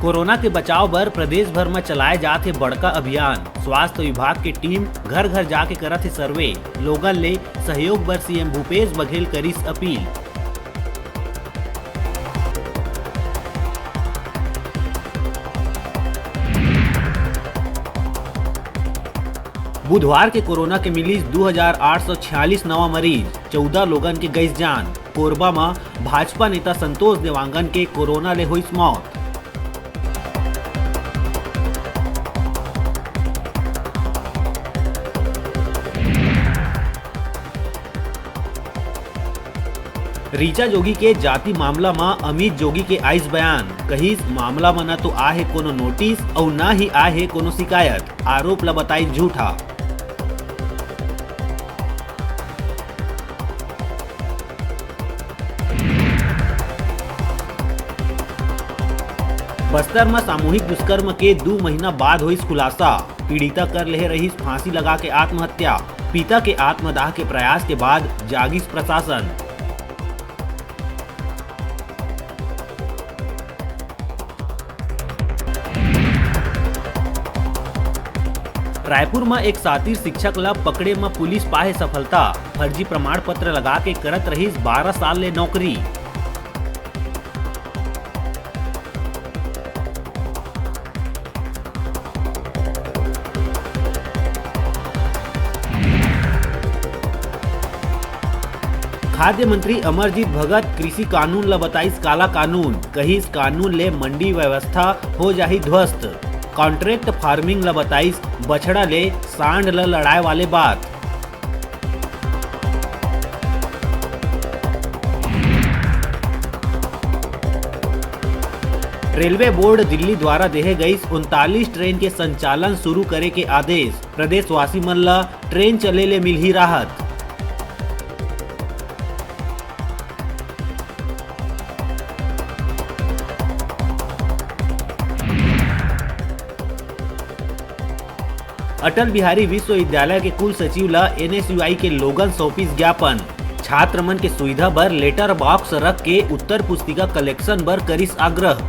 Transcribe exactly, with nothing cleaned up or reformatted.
Corona के बचाव बर प्रदेश भर म चलाए जात हे बड़का अभियान। स्वास्थ्य विभाग के टीम घर-घर जाके करत हे सर्वे। लोगन ले सहयोग बर सीएम भूपेश बघेल करिस अपील। बुधवार के कोरोना के मिलिस दू हजार आठ सौ छियालीस नवा मरीज, चौदह लोगन के गइस जान। कोरबा म भाजपा नेता संतोष देवांगन के कोरोना ले होइस मौत। ऋचा जोगी के जाति मामला म अमित जोगी के आइस बयान, कहिस, मामला म न तो आहे कोनो नोटिस अउ न ही आहे कोनो शिकायत, आरोप ल बताइस झूठा। बस्तर म सामूहिक दुष्कर्म के दू महीना बाद होइस खुलासा, पीड़िता कर लेहे रहिस फांसी लगा के आत्महत्या। पिता के आत्मदाह के प्रयास के बाद जागिस प्रशासन। रायपुर म एक सातिर शिक्षक ल पकड़े म पुलिस पाहे सफलता, फर्जी प्रमाण पत्र लगा के करत रहिस बारह साल ले नौकरी। खाद्य मंत्री अमरजीत भगत कृषि कानून ल बताइस काला कानून, कहिस कानून ले मंडी व्यवस्था हो जाही ध्वस्त। कॉन्ट्रैक्ट फार्मिंग ल बताइस बछड़ा ले सांड ल लड़ाए वाले बात। रेलवे बोर्ड दिल्ली द्वारा देहे गइस उनतालीस ट्रेन के संचालन शुरू करे के आदेश, प्रदेशवासी मन ल ट्रेन चले ले मिलही राहत। अटल बिहारी विश्वविद्यालय के कुल सचिव ल एनएसयूआई के लोगन सौंपिस ज्ञापन। छात्र मन के सुविधा बर लेटर बॉक्स रख के उत्तर पुस्तिका कलेक्शन बर करिस आग्रह।